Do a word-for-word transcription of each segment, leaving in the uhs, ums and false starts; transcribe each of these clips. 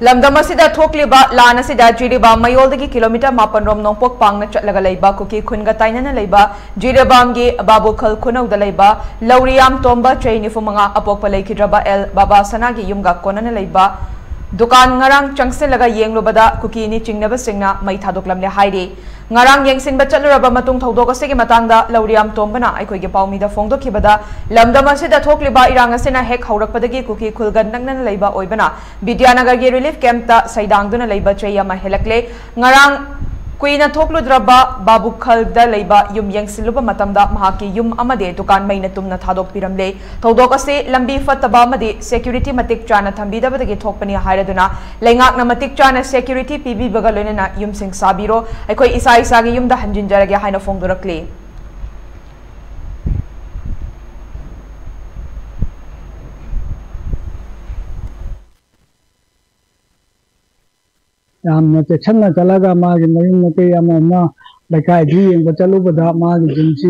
ꯂꯝꯗꯝ ꯑꯁꯤꯗ ꯊꯣꯛꯂꯤꯕ ꯂꯥꯟ ꯑꯁꯤꯗ ꯖꯤꯔꯤꯕꯥꯝ ꯃꯌꯣꯜꯗꯒꯤ ꯀꯤꯂꯣꯃꯤꯇꯔ ꯃꯥꯄꯟ ꯔꯣꯝ ꯅꯣꯡꯄꯣꯛ ꯄꯥꯡꯅ ꯆꯠꯂꯒ ꯂꯩꯕ ꯀꯨꯀꯤ ꯈꯨꯟꯒ ꯇꯥꯏꯅꯅ ꯂꯩꯕ ꯖꯤꯔꯤꯕꯥꯝꯒꯤ ꯕꯥꯕꯨꯈꯜ ꯈꯨꯅꯧꯗ ꯂꯩꯕ ꯂꯧꯔꯤꯌꯥꯝ ꯇꯣꯝꯕ, ꯆꯍꯤ ꯅꯤꯐꯨ ꯃꯉꯥ, ꯑꯄꯣꯛꯄ ꯂꯩꯈꯤꯗ꯭ꯔꯕ ꯑꯦꯜ ꯕꯥꯕꯥ ꯁꯅꯥꯒꯤ ꯌꯨꯝꯒ ꯀꯣꯟꯅꯅ ꯂꯩꯕ ꯗꯨꯀꯥꯟ ꯉꯔꯥꯡ ꯆꯪꯁꯤꯜꯂꯒ ꯌꯦꯡꯂꯨꯕꯗ ꯀꯨꯀꯤ ꯅꯤ ꯆꯤꯡꯅꯕꯁꯤꯡꯅ ꯃꯩ ꯊꯥꯗꯣꯛꯂꯝꯂꯦ ꯍꯥꯏꯔꯤ꯫ ꯉꯔꯥꯡ ꯌꯦꯡꯁꯤꯟꯕ ꯆꯠꯂꯨꯔꯕ ꯃꯇꯨꯡ ꯊꯧꯗꯣꯛ ꯑꯁꯤꯒꯤ ꯃꯇꯥꯡꯗ ꯂꯧꯔꯤꯌꯥꯝ ꯇꯣꯝꯕꯅ ꯑꯩꯈꯣꯏꯒꯤ ꯄꯥꯎꯃꯤꯗ ꯐꯣꯡꯗꯣꯛꯈꯤꯕꯗ, ꯂꯝꯗꯝ ꯑꯁꯤꯗ ꯊꯣꯛꯂꯤꯕ ꯏꯔꯥꯡ ꯑꯁꯤꯅ ꯍꯦꯛ ꯍꯧꯔꯛꯄꯗꯒꯤ ꯀꯨꯀꯤ ꯈꯨꯜꯒ ꯅꯛꯅꯅ ꯂꯩꯕ ꯑꯣꯏꯕꯅ ꯕꯤꯗ꯭ꯌꯥꯅꯒꯔꯒꯤ ꯔꯤꯂꯤꯐ ꯀꯦꯝꯞꯇ ꯁꯩꯗꯥꯡꯗꯨꯅ ꯂꯩꯕ ꯆꯍꯤ ꯑꯃ ꯍꯦꯜꯂꯛꯂꯦ꯫ ꯉꯔꯥꯡ ꯀꯨꯏꯅ ꯊꯣꯛꯂꯨꯗ꯭ꯔꯕ ꯕꯥꯕꯨꯈꯜꯗ ꯂꯩꯕ ꯌꯨꯝ ꯌꯦꯡꯁꯤꯜꯂꯨꯕ ꯃꯇꯝꯗ ꯃꯍꯥꯛꯀꯤ ꯌꯨꯝ ꯑꯃꯗꯤ ꯗꯨꯀꯥꯟ ꯃꯩꯅ ꯇꯨꯝꯅ ꯊꯥꯗꯣꯛꯄꯤꯔꯝꯂꯦ꯫ ꯊꯧꯗꯣꯛ ꯑꯁꯤ ꯂꯝꯕꯤ ꯐꯠꯇꯕ ꯑꯃꯗꯤ ꯁꯦꯀ꯭ꯌꯨꯔꯤꯇꯤ ꯃꯇꯤꯛ ꯆꯥꯅ ꯊꯝꯕꯤꯗꯕꯗꯒꯤ ꯊꯣꯛꯄꯅꯤ ꯍꯥꯏꯔꯗꯨꯅ ꯂꯩꯉꯥꯛꯅ ꯃꯇꯤꯛ ꯆꯥꯅ ꯁꯦꯀ꯭ꯌꯨꯔꯤꯇꯤ ꯄꯤꯕꯤꯕꯒ ꯂꯣꯏꯅꯅ ꯌꯨꯝꯁꯤꯡ ꯁꯥꯕꯤꯔꯣ, ꯑꯩꯈꯣꯏ ꯏꯁꯥ ꯏꯁꯥꯒꯤ ꯌꯨꯝꯗ ꯍꯟꯖꯤꯟꯖꯔꯒꯦ ꯍꯥꯏꯅ ꯐꯣꯡꯗꯣꯔꯛꯂꯤ꯫ ꯌꯥꯝꯅ ꯆꯦꯛꯁꯤꯟꯅ ꯆꯠꯂꯒ ꯃꯥꯒꯤ ꯃꯌꯨꯝ ꯃꯀꯩ ꯑꯃ ꯑꯃ ꯂꯩꯀꯥꯏꯗꯨ ꯌꯦꯡꯕ ꯆꯠꯂꯨꯕꯗ ꯃꯥꯒꯤ ꯌꯨꯝꯁꯤ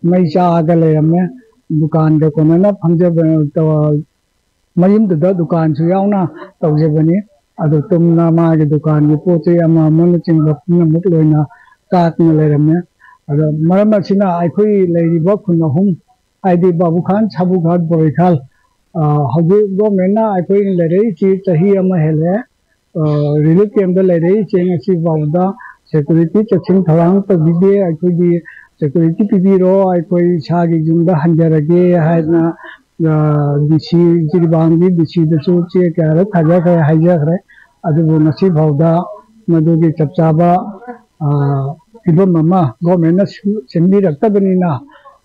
ꯃꯩ ꯆꯥꯛꯑꯒ ꯂꯩꯔꯝꯃꯦ꯫ ꯗꯨꯀꯥꯟꯒ ꯀꯣꯟꯅꯅ ꯐꯝꯖꯕ, ꯇꯧ-, ꯃꯌꯨꯝꯗꯨꯗ ꯗꯨꯀꯥꯟꯁꯨ ꯌꯥꯎꯅ ꯇꯧꯖꯕꯅꯤ꯫ ꯑꯗꯨ ꯇꯨꯝꯅ ꯃꯥꯒꯤ ꯗꯨꯀꯥꯟꯒꯤ ꯄꯣꯠ ꯆꯩ ꯑꯃ ꯑꯃꯅꯆꯤꯡꯕ ꯄꯨꯝꯅꯃꯛ ꯂꯣꯏꯅ ꯆꯥꯛꯇꯨꯅ ꯂꯩꯔꯝꯃꯦ꯫ ꯑꯗꯣ ꯃꯔꯝ ꯑꯁꯤꯅ ꯑꯩꯈꯣꯏ ꯂꯩꯔꯤꯕ ꯈꯨꯟ ꯑꯍꯨꯝ, ꯍꯥꯏꯗꯤ ꯕꯥꯕꯨꯈꯥꯟ, ꯁꯥꯕꯨꯈꯥꯟ, ꯕꯣꯔꯤꯈꯥꯜ, ꯑ, ꯍꯧꯖꯤꯛ ꯒꯣꯔꯃꯦꯟꯅ ꯑꯩꯈꯣꯏ ꯂꯩꯔꯛꯏꯁꯤ ꯆꯍꯤ ꯑꯃ ꯍꯦꯜꯂꯦ꯫ ꯑ, ꯔꯤꯂꯤꯐ ꯀꯦꯝꯞꯇ ꯂꯩꯔꯛꯏꯁꯦ ꯉꯁꯤ ꯐꯥꯎꯕꯗ ꯁꯦꯀ꯭ꯌꯨꯔꯤꯇꯤ ꯆꯦꯛꯁꯤꯟ ꯊꯧꯔꯥꯡ ꯇꯧꯕꯤꯗꯦ꯫ ꯑꯩꯈꯣꯏꯒꯤ ꯁꯦꯀ꯭ꯌꯨꯔꯤꯇꯤ ꯄꯤꯕꯤꯔꯣ, ꯑꯩꯈꯣꯏ ꯏꯁꯥꯒꯤ ꯌꯨꯝꯗ ꯍꯟꯖꯔꯒꯦ ꯍꯥꯏꯗꯅ, ꯑ, ꯗꯤ ꯁꯤ, ꯖꯤꯔꯤꯕꯥꯝꯒꯤ ꯗꯤ ꯁꯤꯗꯁꯨ ꯆꯦ ꯀꯌꯥꯔꯛ ꯊꯥꯖꯈ꯭ꯔꯦ, ꯍꯥꯏꯖꯈ꯭ꯔꯦ꯫ ꯑꯗꯨꯕꯨ ꯉꯁꯤ ꯐꯥꯎꯗ ꯃꯗꯨꯒꯤ ꯆꯞ ꯆꯥꯕ, ꯑ, ꯐꯤꯕꯝ ꯑꯃ ꯒꯣꯔꯃꯦꯟꯅ ꯁꯤꯟ-, ꯁꯤꯟꯕꯤꯔꯛꯇꯕꯅꯤꯅ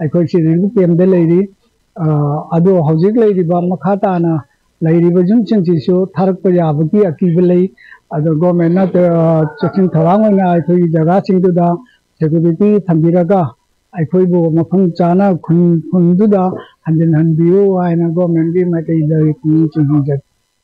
ꯑꯩꯈꯣꯏꯁꯤ ꯔꯤꯂꯤꯐ ꯀꯦꯝꯞꯇ ꯂꯩꯔꯤ꯫ ꯑ, ꯑꯗꯣ ꯍꯧꯖꯤꯛ ꯂꯩꯔꯤꯕ ꯃꯈꯥ ꯇꯥꯅ ꯂꯩꯔꯤꯕ ꯌꯨꯝꯁꯤꯡꯁꯤꯁꯨ ꯊꯥꯔꯛꯄ ꯌꯥꯕꯒꯤ ꯑꯀꯤꯕ ꯂꯩ꯫ ꯑꯗꯣ ꯒꯣꯔꯃꯦꯟꯅ, ꯑ, ꯆꯦꯛꯁꯤꯟ ꯊꯧꯔꯥꯡ ꯑꯣꯏꯅ ꯑꯩꯈꯣꯏꯒꯤ ꯖꯒꯥꯁꯤꯡꯗꯨꯗ ꯁꯦꯀ꯭ꯌꯨꯔꯤꯇꯤ ꯊꯝꯕꯤꯔꯒ ꯑꯩꯈꯣꯏꯕꯨ ꯃꯐꯝ ꯆꯥꯅ ꯈꯨꯟ, ꯈꯨꯟꯗꯨꯗ ꯍꯟꯖꯤꯟꯍꯟꯕꯤꯌꯨ ꯍꯥꯏꯅ ꯒꯣꯔꯃꯦꯟꯒꯤ ꯃꯥꯏꯀꯩꯗ ꯄꯨꯛꯅꯤꯡ ꯆꯤꯡꯁꯤꯟꯖꯔꯤ꯫